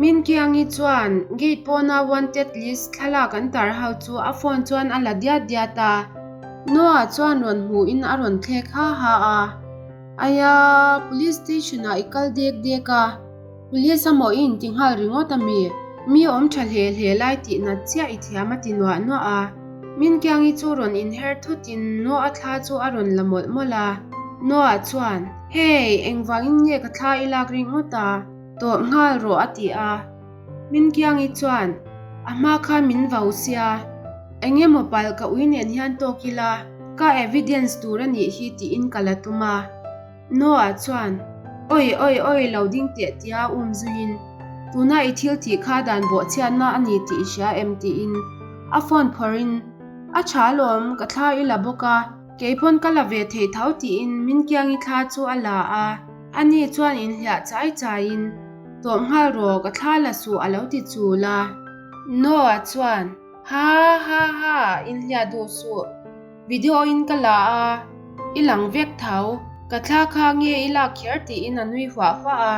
Minkiangi chuan gate pawna wanted list thlalak an tar ho chu a phone chuan a la diat diat a. Noah chuan rawn hmuhin a rawn thlek ha ha a. Aia, police station ah i kal dek dek a, police a maw i inti nghal ringawt a mi? Mi awm tha hle hle lai tih nat chiah i thiam a ti nuah nuah a. Minkiangi chu rawn inher thutin Noah thla chu a rawn la mawlh mawlh a. Noah chuan, Hey, engvangin nge ka thla i lak ringawt a? Tawp nghal rawh a ti a. Minkiangi chuan, A hma khan min vau sia, eng emaw palh ka ui nen hian tawk ila, ka evidence tur a nih hi tiin ka la tum a. Noah chuan, Oi oi oi lo ding teh tia um zuiin, Tuna i thil tih kha dan bawhchhiatna a ni tih i hria em tiin a phone phawrhin, A tha alawm, ka thla i la bawk a, keipawn ka la ve thei tho tiin Minkiangi thla chu a la a. Ani chuan inhliah chai chaiin, Tawp nghal rawh, ka thla la suh a lo ti chul a. Noah chuan, Ha ha ha, inhliah duh suh, video in ka la a, i lang vek tho, ka thla kha nge i lak kher tiin a nui huah huah a.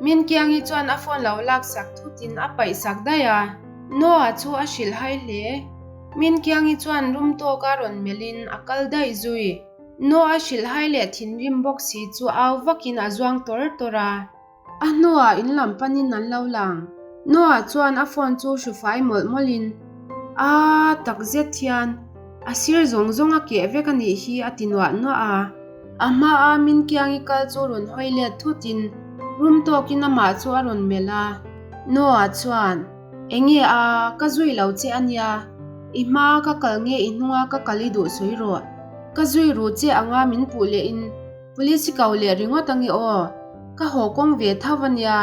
Minkiangi chuan a phone lo lak sak thutin a paih sak daih a. Noah chu a hrilh hai hle. Minkiangi chuan rum tawka rawn melhin a kal daih zui. Noah hrilhhai leh thinrim bawk si chu au vakin a zuang tawr tawr a. A hnuah in lam panin an lo lang. Noah chuan a phone chu hru fai mawlh mawlhin, Aa, tak zet hian a sir zawng zawng a keh vek a nih hi a ti nuah nuah a. A hmaa min kiangi kal chu rawn hawi let thutin rum tawkin amah chu a rawn melh a. Noah chuan, Enge a, ka zui lo che a nia, i hmaa ka kal nge i hnunga ka kal i duh sawi rawh. Ka zui ru che anga min puh lehin Police i ko leh ringawt ange aw, ka haw kawng ve tho a nia,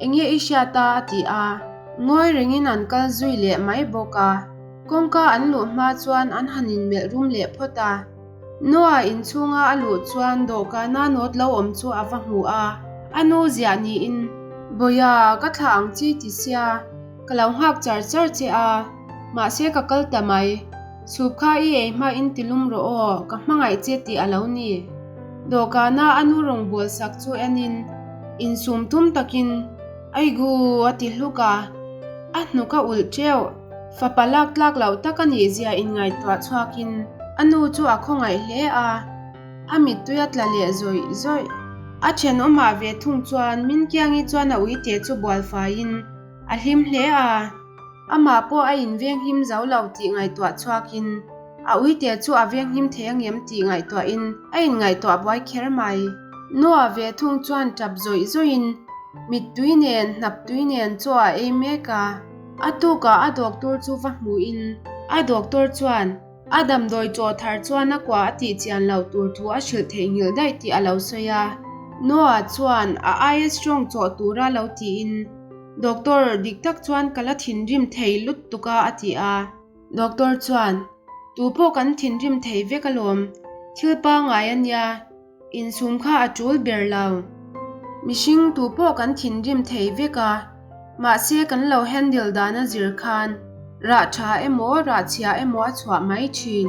enge i hriat a a ti a. Ngawi rengin an kal zui leh mai bawk a, kawngka an luh hma chuan an han inmelh rum leh phawt a. Noah inchhunga a luh chuan dawhkana note lo awm chu a va hmu a, a nu ziah niin, Bawia, ka thlah ang chi ti sia, ka lo nghak char char che a, mahse ka kal ta mai. Soup kha i ei hma in ti lum rawh aw, ka hmangaih che tih a lo ni. Dawhkana a nu rawngbâwl sak chu enin, insum tum takin, Aigu! a ti hluk a, a hnuk a ulh teuh. Fapa lak tlak loh tak a nih zia inngaihtuah chhuakin a nu chu a khawngaih hle a, a mittui a tla leh zawih zawih. A thenawmah ve thung chuan Minkiangi chuan a uite chu bual faiin a hlim hle a, amah pawh a invenghim zo lo tih ngaihtuah chhuakin a uite chu a venghim thei angem tih ngaihtuahin a inngaihtuah buai kher mai. Noah ve thung chuan tap zawih zawihin mittui nen hnap tui nen chaw a ei mek a. A tukah a doctor chu va hmuhin a doctor chuan a damdawi chaw thar chuan a kua a tih chian loh tur thu a hrilh theihnghilh daih tih a lo sawi a. Noah chuan a aia strong chawh tura lo tiin Doctor dik tak chuan ka la thinrim thei lutuk a a ti a. Doctor chuan Tu pawh kan thinrim thei vek alawm, thil pangngai a nia. Insum kha a tul ber lo. Mihring tu pawh kan thinrim thei vek a, mahse kan lo handle dan a zir khan rah tha emaw rah chhia emaw a chhuah mai thin.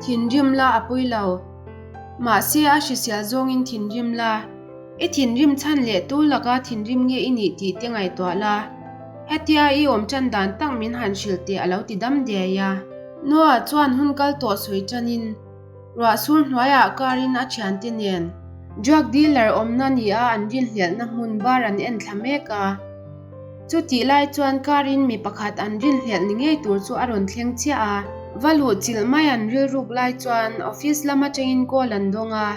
Thinrim la a pui lo. Mahse a hrisel zawngin thinrim la, i thinrim chhan leh tu laka thinrim nge i nih tih te ngaihtuah la, hetia i awm tan dan tak min han hrilh teh a lo ti dam diai a. Noah chuan hun kal tawh sawi tanin Ruah sur hnuaiah karin a thiante nen drug dealer awmna nia an rinhlelhna hmun bar an en thla mek a. Chutih lai chuan karin mi pakhat an rinhlelh ni ngei tur chu a rawn thleng chiah a. Va luh chilh mai an rilruk lai chuan office lam atangin call an dawng a,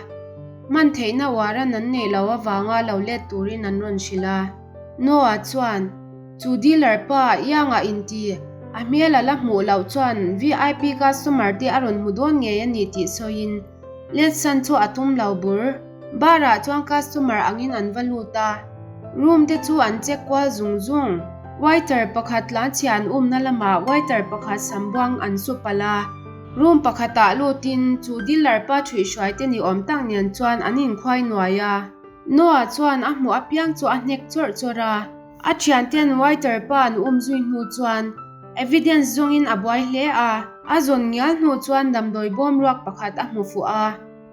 hman theihna uaran an neih loh avanga lo let turin an rawn hrilh a. Noah chuan. Chu dealer pa Ianga inti a hmel a la hmuh loh chuan vip customer te a rawn hmu dawn ngei a ni tih sawiin let san chu a tum lo bur. Bar ah chuan customer angin an va lut a, room te chu an check kual zung zung. Waiter pakhat tlanchhia an umna lamah waiter pakhat sambuang an su palh a, room pakhatah lutin chu dealer pa ṭhuihhruai te ni awm tak nen chuan an inkhuai nuai a. Noah chuan a hmuh apiang chu a hnek chawrh chawrh a. A thianten waiter pa an um zui hnu chuan evidence zawngin a buai hle a, a zawn ngial hnu chuan damdawi bawm ruak pakhat a hmu fuh a.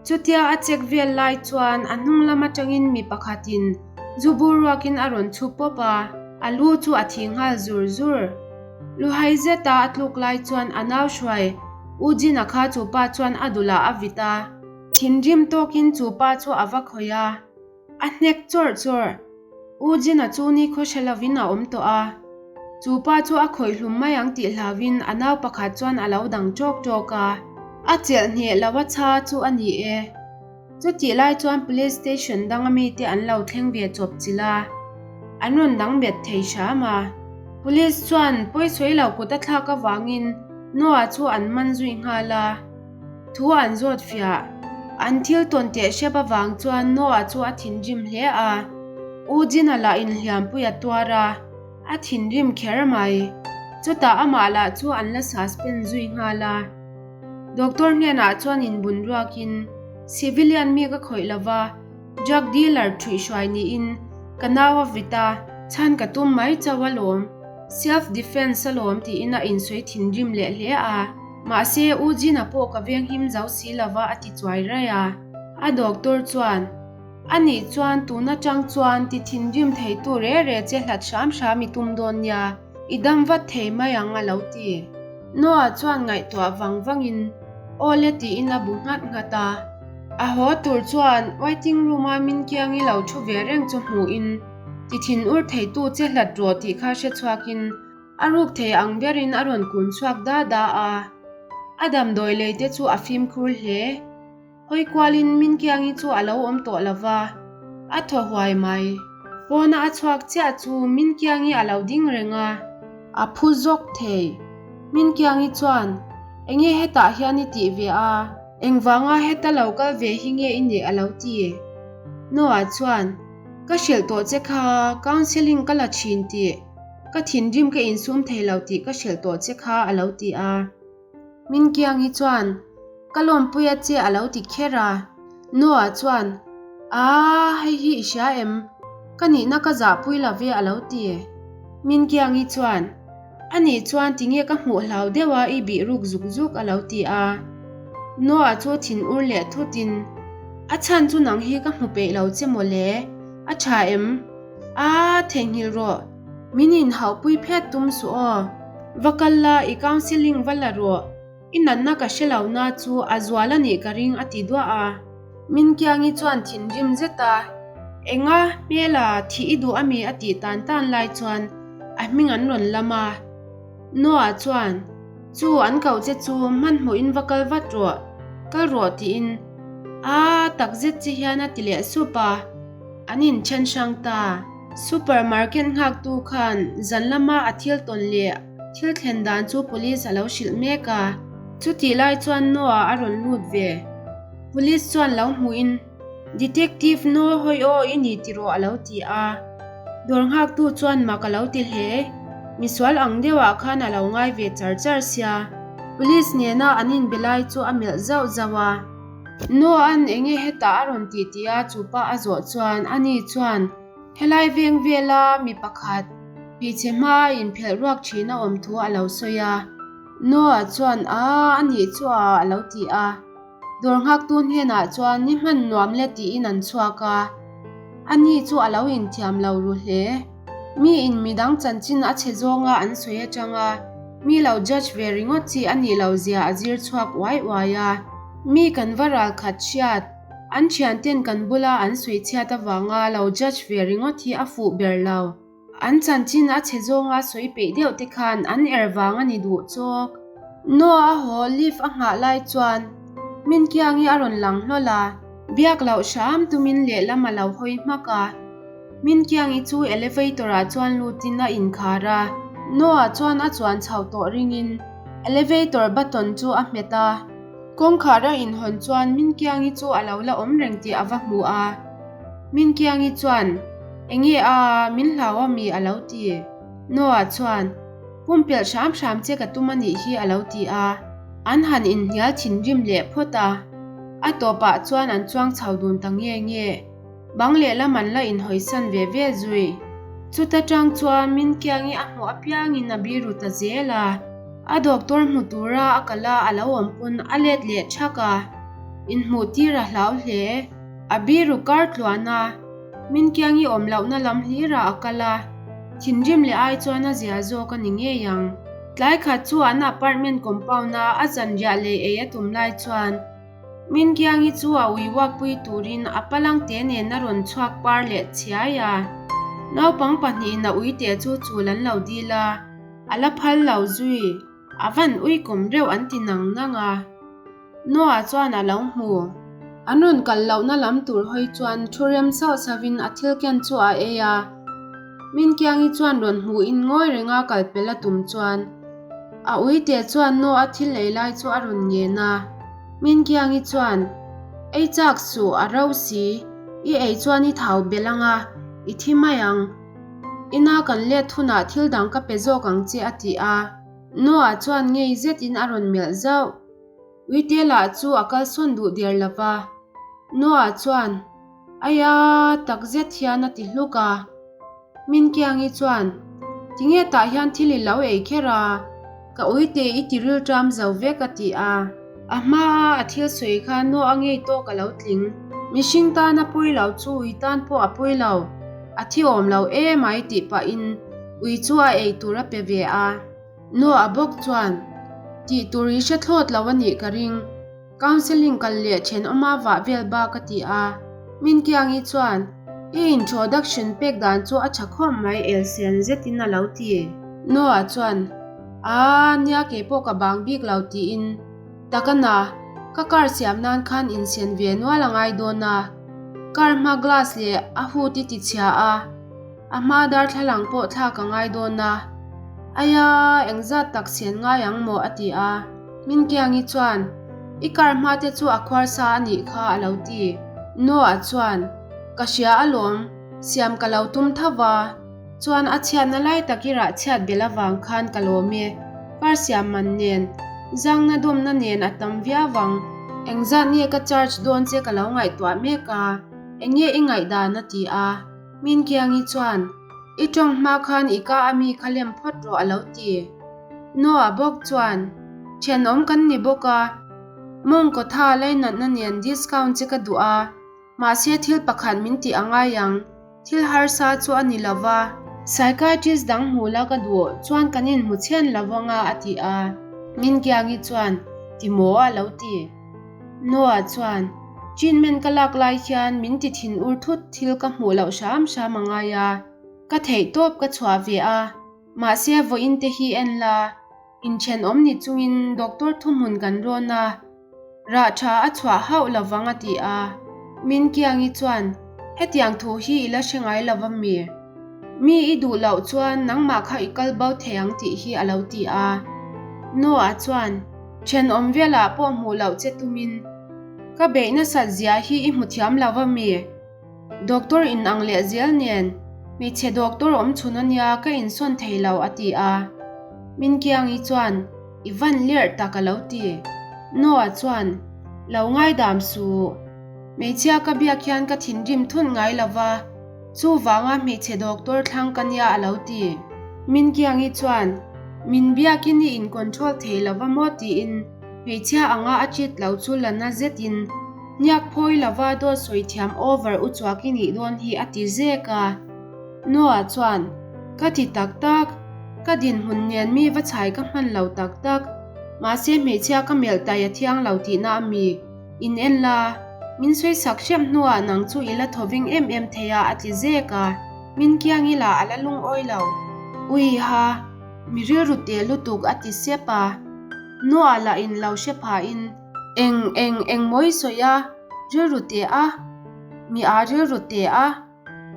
Chutia a check vel lai chuan a hnung lam atangin mi pakhatin zu bur ruakin a rawn chhu pawp a. A lu chu a thi nghal zur zur. Luhai zeta a tluk lai chuan a nau hruai U Jin-a kha chu pa chuan a dulah a vit a. Thinrim tawkin chu pa chu a va khawih a, a hnek chawrh chawrh. U Jin-a chu nikhaw hre lovin a awm tawh a. Chu pa chu a khawih hlum mai ang tih hlauhin a nau pakhat chuan a lo dang ṭawk ṭawk a. A chelh hneh lo a chha chu a ni e. Chutih lai chuan Police Station danga mite an lo thleng ve chawp chilh a, an rawn dang bet thei hram a. Police chuan pawisawi lo kut a thlak avangin Noah chu an man zui nghal a, thu an zawt fiah. An thil tawn teh hrep avang chuan Noah chu a thinrim hle a, U Jin-a lah inhliampui a tuar a, a thinrim kher mai. Chutah amah lah chu an la suspend zui nghal a. Doctor hnenah chuan inbun ruakin, Civilian mi ka khawih lova, drug dealer ṭhuihhruai niin ka nau a vit a, chhan ka tum mai chauh alawm, self defence alawm tiin a insawi thinrim leh hle a. Mahse, U Jin-a pawh ka venghim zo si lova a ti chuai raih a. A doctor chuan, A nih chuan tun atang chuan ti thinrim theitu re re che hlat hram hram i tum dawn nia. I dam vat thei mai ang a lo ti. Noah chuan ngaihtuah vang vangin Aw le tiin a bu nghat nghat a. A haw tur chuan waiting room a min kiangi lo thu ve reng chu hmuhin ti thin ur theitu che hlat rawh tih kha hre chhuakin a ruk thei ang berin a rawn kun chhuak da da a. A damdawi lei te chu a fimkhur hle. Hawi kualin min kiangi chu a lo awm tawh lo va, a thaw huai mai. Pawna a chhuak chiah chu min kiangi a lo ding reng a. A phu zawk thei. Min kiangi chuan, Enge hetah hian i tih ve a? Engvanga heta lo kal ve hi nge i nih a lo ti? Noah chuan, Ka hrilh tawh che kha, counselling ka la thin tih, ka thinrim ka insum thei lo tih ka hrilh tawh che kha a lo ti a. Min Kiangi chuan, Ka lawmpui a che a lo ti kher a. Noah chuan, Aaa, hei hi i hria em? Ka nihna ka zahpui lo ve a lo ti. Min Kiangi chuan, A nih chuan tinge ka hmuh hlau deuh a i bih ruk zuk zuk a lo ti a. Noah chu thin ur leh thutin, A chhan chu nang hi ka hmu peih lo che maw le? A tha em? Aaa, theihnghilh rawh. Min inhauhpui phet tum suh aw. Va kal la, i counselling va la rawh. I natna ka hre lo na chu a zual a nih ka ring a ti duah a. Min Kiangi chuan thinrim zet a, Enga, hmela, thih i duh ami a tih tan tan lai chuan a hming an rawn lam a. Noah chuan, Chu, an koh che chu hmanhmawhin va kal vat rawh, kal rawh tiin, Aa, takzet chi hian a ti leh sup a. An inthen hrang ta. Super market nghaktu khan zan lama a thil tawn leh thil thlen dan chu police a lo hrilh mek a. Chutih lai chuan Noah a rawn lut ve. Police chuan lo hmuhin, Detective Noah hawi aw i ni tiraw a lo ti a. Dawr nghaktu chuan mak a lo ti hle. Misual ang deuhah khan a lo ngai ve char char sia. Police nena an inbe lai chu a melh zauh zauh a. Noah-a'n enge hetah a rawn tih tih a chu pa a zawh chuan ani chuan helai veng vela mi pakhat hmeichhe hma a inphelh ruak thin a awm thu a lo sawi a. Noah chuan Aa a nih chu a a lo ti a. Dawr nghaktu hnenah chuan ni hman nuam le tiin an chhuak a. Ani chu a lo inthiam lo ru hle. Miin midang chanchin a chhe zawnga an sawi atanga mi lo judge ve ringawt chi a nih loh zia a zir chhuak uai uai a. Mi kan va ral khat hriat, an thianten kan bula an sawi chhiat avanga lo judge ve ringawt hi a fuh ber lo. An chanchin a chhe zawnga sawi peih deuh te khan an er vang a ni duh chawk. Noah a haw lift a nghah lai chuan Minkiangi a rawn lang hlawl a, biak loh hram tumin lehlam a lo hawi hmak a. Minkiangi chu elevator ah chuan lutin a inkhar a, Noah chuan a chuan chho tawh ringin elevator button chu a hmet a. Kawngkhar a inhawn chuan Minkiangi chu a lo la awm reng tih a va hmu a. Minkiangi chuan, Enge a, min hlau a mi a lo ti. Noah chuan, Pumpelh hram hram che ka tum a nih hi a lo ti a. An han inhnial thinrim leh phawt a. A tawpah chuan an chuang chho dun ta nge nge. Bang lehlam an la inhawisan ve ve zui. Chuta tang chuan min kiangi a hmuh apiangin a biru ta zel a. A doctor hmu tura a kal a a lo awm pawn a let leh thak a. Inhmuh tir a hlau hle. A biru kar tluan a, min kiangi awm lohna lam hlirah a kal a. Thinrim leh ai chuan a zia zawk a ni ngei ang. Tlai khat chu an apartment compound a a zanriah lei ei a tum lai chuan Minkiangi chu a ui uakpui turin a palangte nen a rawn chhuak par leh chhiai a. Naupang pahnihin a uite chu chul an lo dil a, a la phal lo zui. A van ui kawm reuh an ti nang nang a. Noah chuan a lo hmu. An rawn kal lohna lam tur hawi chuan thu rem sauh sauhin a thil ken chu a ei a. Minkiangi chuan rawn hmuhin ngawi renga kal pel a tum chuan a uite chuan Noah thil ei lai chu a rawn ngen a. Minkiangi chuan, Ei chak suh, a ro si. I ei chuan i thau belh anga, i thi mai ang. Ina kan let hunah thil dang ka pe zawk ang che a ti a. Noah chuan ngei zetin a rawn melh zauh. Uite lah chu a kalsawn duh der lo va. Noah chuan, Aia, tak zet hian a ti hluk a. Minkiangi chuan, Tinge tah hian thil i lo ei kher a? Ka uite i ti rilṭam zo vek a ti a. A hmaa a thil sawi kha Noah ngei tawk a lo tling. Mihring tan a pawi lo chu ui tan pawh a pawi lo. A thi awm lo emai tih pahin ui chu a ei tur a pe ve a. Noah bawk chuan, Tih tur i hre thlawt lo a nih ka ring. Counselling kal leh thenawma vah vel bak a ti a. Minkiangi chuan, I introduction pek dan chu a tha khawp mai elsen zetin a lo ti. Noah chuan, Aa, nia keipawh ka bang bik lo tiin, Takana, ka car siam nan khan insen ve nual a ngai dawn a. Car hma glass leh a hood i ti chhia a. A hma darthlalang pawh thlak a ngai dawn a, Aia, engzat tak sian ngai ang maw? a ti a. Minkiangi chuan, I car hma te chu a khuar sa a nih kha a lo ti. Noah chuan, Ka hria alawm, siam ka lo tum tho va, chuan a chhiatna lai tak i rah chhiat belh avang khan ka lawm e, car siam man nen, zangna dawmna nen a tam viau ang, engzat nge ka charge dawn che ka lo ngaihtuah mek a, enge i ngaihdan? a ti a. Minkiangi chuan, I tawng hma khan i ka a mi kha lem phawt rawh a lo ti. Noah bawk chuan, Thenawm kan ni bawk a, mawngkaw tha lainatna nen discount che ka duh a, mahse thil pakhat min tih a ngai ang, thil harsa chu a ni lo va. Psychiatrist dang hmu la ka duh chuan kan inhmu chhian lo vang a a ti a. Minkiangi chuan, Ti maw a lo ti. Noah chuan, Treatment ka lak lai hian min ti thin ur thut thil ka hmuh loh hram hram a ngai a, ka theih tawp ka chhuah ve a, mahse vawiin te hi en la, inthenawm ni chungin doctor thuhmun kan rawn a, rah tha a chhuah hauh lovang a ti a. Minkiangi chuan, Hetiang thu hi i la hre ngai lo va mi? Mi i duh loh chuan nangmah kha i kal bo thei ang tih hi a lo ti a. Noah chuan, Thenawm velah pawh hmuh loh che tumin ka beih nasat zia hi i hmu thiam lo va mi? Doctor in ang leh zel nen hmeichhe doctor awm chhun a nia ka insawn thei lo a ti a. Minkiangi chuan i van lerh tak a lo ti. Noah chuan lo ngaidam suh. Hmeichhia ka biak hian ka thinrim thun ngai lo va, chuvanga hmeichhe doctor thlang ka nia a lo ti. Minkiangi chuan Min biakin i in control thei lo va maw tiin hmeichhia anga a treat lo chu la na zetin hniak phawi lova dawt sawi thiam over u chuak i nih dawn hi a ti zek a. Noah chuan, Ka ti tak tak, ka dinhmun nen mi va chhai ka hman lo tak tak, mahse hmeichhia ka melh tai a thiang lo tihna a mi, in en la, min sawi sak hrep hnuah nang chu i la thawveng em em thei a a ti zek a. Min kiang ila a la lungawi lo. Ui ha, mi rilru teh lutuk a ti sep a. Noah lah in lo hre phahin, Eng, eng, eng mawi sawi a, rilru teh a, mi a rilru teh a,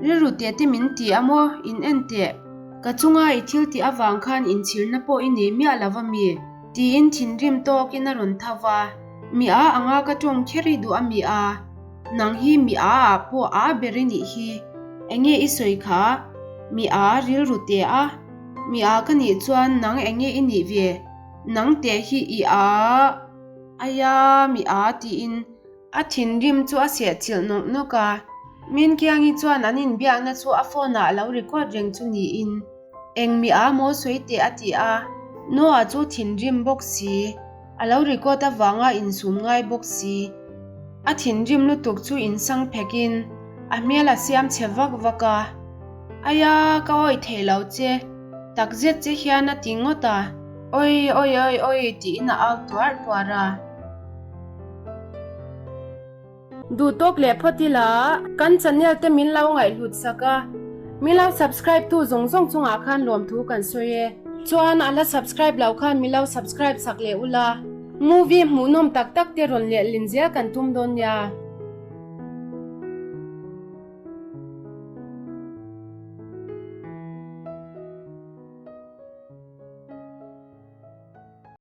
rilru teh te min ti a maw, in en teh. Ka chunga i thil tih avang khan inchhirna pawh i nei miah lo va mi? Tiin thinrim tawkin a rawn tho va. Mi a anga ka tawng kher i duh a mi a? Nang hi mi a ah pawh a ber i nih hi. Enge i sawi kha? Mi a rilru teh a. Mi a ka nih chuan nang enge i nih ve? Nang teh hi i a aia mi a tiin a thinrim chu a sehchilh nawk nawk a. Minkiangi chuan an inbiakna chu a phone ah a lo record reng chu niin. Eng mi a maw sawi teh a ti a. Noah chu thinrim bawk si, a lo record avanga insum ngai bawk si. A thinrim lutuk chu insang phekin a hmel a siam chhe vak vak a. Aia, ka awih thei lo che, takzet che hian a ti ngawt a. Oi, oi, oi, oi tiin a au tuarh tuarh a. Duh tawk leh phawt ila, kan channel te min lo ngaihhlut sak a, min lo subscribe tu zawng zawng chungah khan lawmthu kan sawi e. Chuan a la subscribe loh khan min lo subscribe sak leh ula, movie hmuhnawm tak tak te rawn lehlin zel kan tum dawn nia.